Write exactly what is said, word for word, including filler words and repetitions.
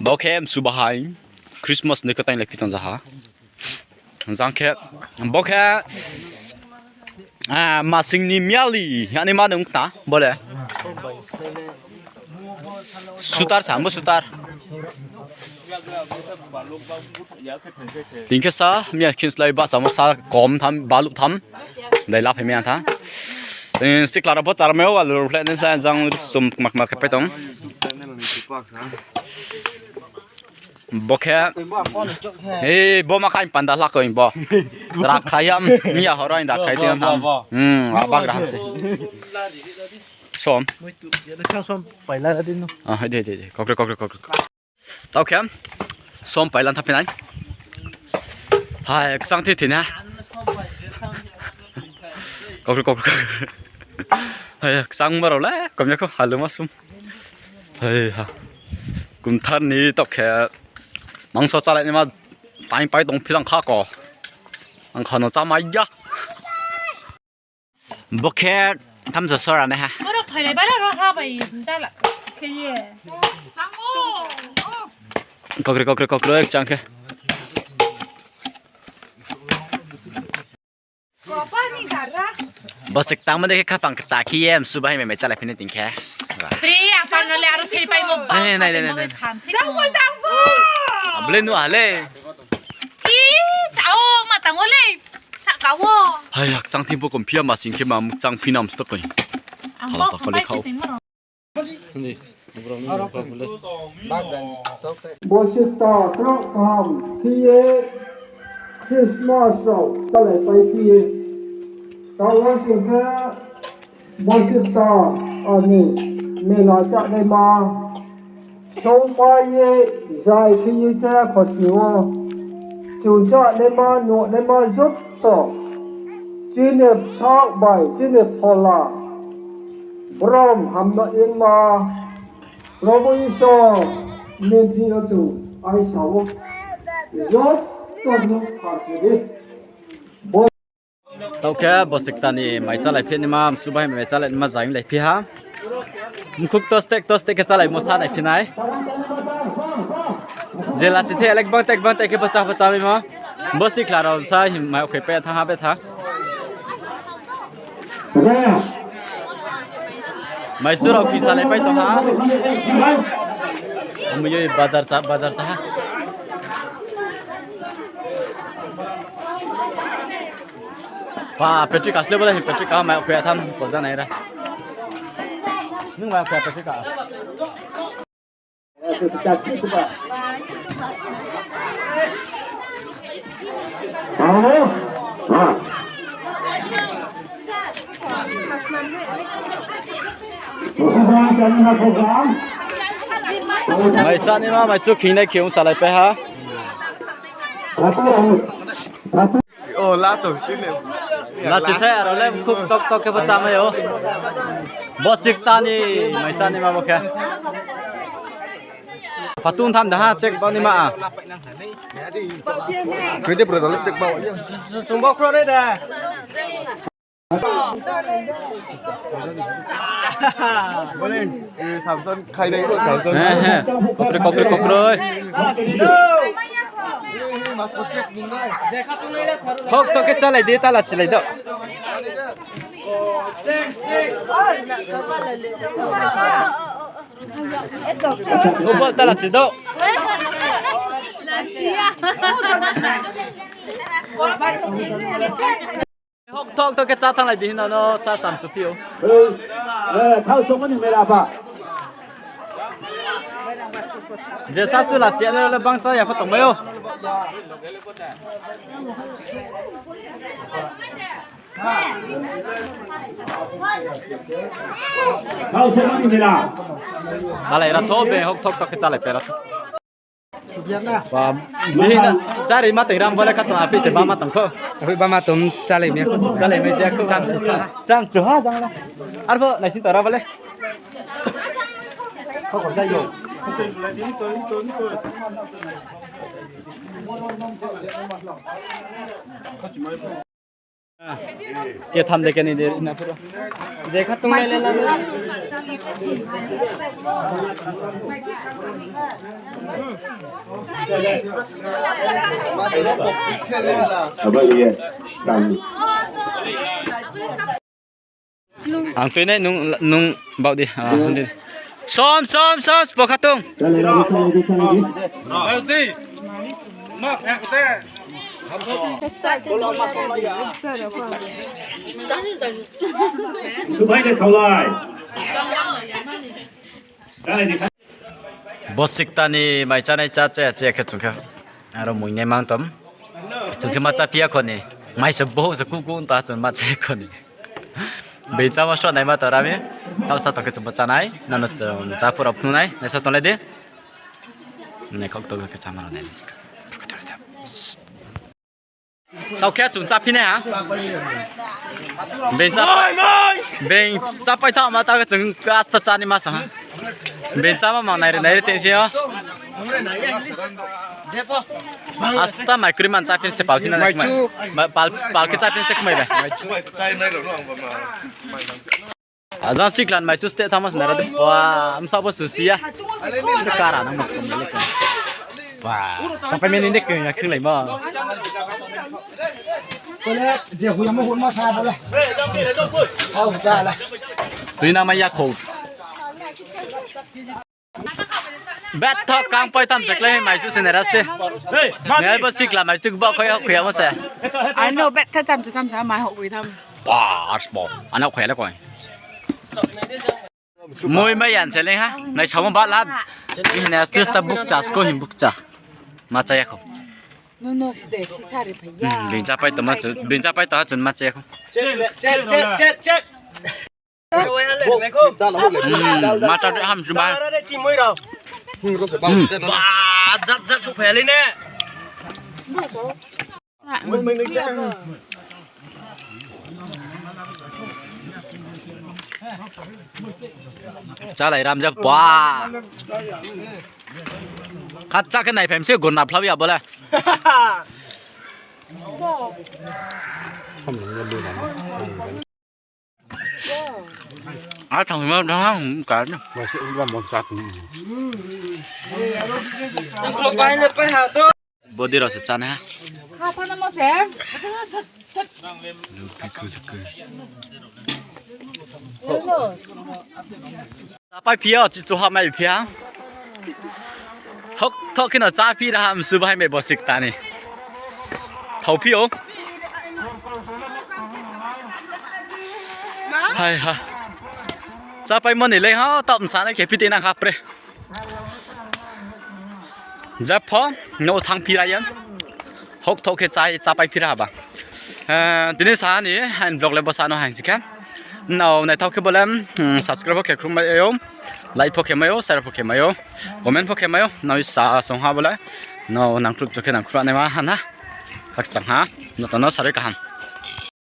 Bo khe msu bahai Christmas ni khe tainglai phi tong jaha. Jang khe, bo khe, ah, masing ni miali, yani ma nung ta, bole. Sutar sa, bo sutar. Ting khe sa, miya khin slái ba sa, mo sa kom tham, baluh tham. Dai la phai miya tha. Ting sikla rao bo char mai o, alu rao phlai nai sa, jang sum mak mak khe pai tong. Bo khe. Ei, bo ma khain panda hla koing bo. Rakhlai ya, miya horo in rakhlai ti tham. Hmm, abak rahan se. Som. Ah, hai de, hai de, hai de. Kokre, kokre, kokre. Tau khe. Som paila tha phinai. Hai, kchang thi thina. Kokre, kokre, kokre. Hai, kchang ma rao le, kom ya kho, halu ma sum. Hai ha. Kumthar ni tok khe mangso chálai naima taing pai tong philang kha ko. Ang kha no chámai ya. Bo khe thamsa sora nai ha. Oro phailai bara ro ha bai dala khe ye. Kokre, kokre, kokre, chang khe. Bo se tangmo de khe khapang kta khe ye msu bahai mai mai chálai phini ting khe. Pri, ang pan no le aro sei pai mo ba. Eh, nai, nai, nai, nai. Sam sei. Ble nu ale. I, sao ma tang o le. Sa ka wo. Hai, kchang thi bo kom phia ma sing khe ma kchang phi nam sto koi. Ang hala bo ta kole phai khao. Ni, ni, ni, ni, ni. Bo se ta tro kam khe ye Christmas rao chálai pai khe ye. Tao sing khe Bo se ta ani mela chánaima, songpai ye zai khe ye cha khosi wo, chung chánaima, nuhnaima joto, chini bsaoh bai chini phola, brom hamno yengma, Probu Isor ni thing yo chung aisa wo joto no kha khe di. Bo Tao khe bo se kta ni mai chálai phi naima, msu bahai mai chálai naima zaing lai phi ha. Mkhuk to stek to stek khe chálaimo sa nai phi nai. Je lachi the elek bang tek bang tek khe bacha bacha maimo. Bo sikla rao sa him mai okhoi pe thanng ha be tha. Mai chu rao khin salai pai tong ha. Amui yoi bazar cha, bazar cha ha. Pa, Patrick asle bole hi Patrick ka mai khuya tham ko ja nai ra. Nung mai khuya Patrick ka. Mai chá ni ma, mai chu khingnai khe ong salai pai ha. Oh, la tong sini. La chithai aro le khuk tok tok khe bo chámai o. Bo sikta ni mai chá ni ma bo khe. Fatun tham da ha check bao ni ma a. Koi de bro, check bao. Chung bao kro re da. Bole, eh, Samson khai nai bro, Samson. He, he. Kokroi, kokroi, kokroi. Thok, thok khe chálai di, tala chilai do. Obo tala chi do. Hok thok thok khe chá thannglai di hino no sa sam chu phi ou. Eh, thao songmo ni mela ba. Je sa su la chi ano le bang chá ya pho tongmai ou. Thao songmo ni mela. Chálai ra tho be hok thok thok khe chálai pe ra tho. Ba, bihih na, chári ma tong ram bole kha tong aphi se ba ma tong kho. Aphi ba ma tong chálai mi kho. Chálai mi je kho. Cham chu ha. Cham chu ha jang la. Arbo nai sin ta ra bole. Kho kho jai yo. Ketham de keni de na phuro. Je kha tung le le la. Aba ye. Ang tui nai nung, nung baoh di. Som, som, som, spo kha tung. Subai de thaulai. Bosikta ni mai chánai chá chá chá khe chung khe aro mui nai mang tom. Chung khe ma chá phi ya kho ni. Mai se boh se kuku ta chung ma chá kho ni. Being chámo sroh naima to rami. Tau sa tong khe chung bo chánai. Nano chung chá phura phnu nai. Naisa tonglai di. Nai khok to khe cháma rao nai. Tau khe chung chá phi nai ha. Being chá, being chápai thaoh ma tau khe chung asta chá ni ma sa ha. Being chámo mang nai ri nai ri tengsi yo. Asta mai kri man chá phi se pal phi na. Pal, pal khe chá phi se kmai bai. Ajang siklan mai chu steh thanngmo se nai ra de. Ba, bsa bo susi ya. Kara nang mas kom le. Ba, chápai meni de keng ya khenglai ma. Tui na mai ya kho. Betho kang poi tham se klái mai chu se nai ra ste. Nai bo sikla mai chu bo khoi khoi ya mo se. Ano betho cham chu tham sa mai ho koi tham. Ba, ars bo. Ano khoi le koi. Moi mai yan se leng ha. Nai samo ba la. Ini ne aste sta bukcha, sko hin bukcha. Ma cha ya kho. Being chápai tong ma chu, being chápai tong ha chun ma cha ya kho. Ma cha de ham chu ba. Ba, jat jat souhphai ya le ne. Chálai ram ja ba. Khat chá khe naiphai mi se gun na phlau ya bo le. Ar thang ma thang ha ka na. Body rao se chá nai ha. Chápai phi ya, chichu ha mai phi ha. Hok thok khe no chá phi ra ha, msu bahai mai bosikta ni. Thao phi ou. Hai ha. Chápaimo ni le ha, taoh msa nai khe phi tei nang kha pre. Jepho, no thanng phi ra ya. Hok thok khe chá, chápai phi ra ha ba. Tini sa ni, aini vlog le bo sa no haing si khe. Nrao naithao khe bo le, subscribe pho khe khruh mai ou, like pho khe mai ou, share pho khe mai ou, comment pho khe mai ou, nrao sa song ha bo le. Nrao nangkhruh chu khe nangkhruh naima ha na. Khakchang ha, no to no sarui kaham.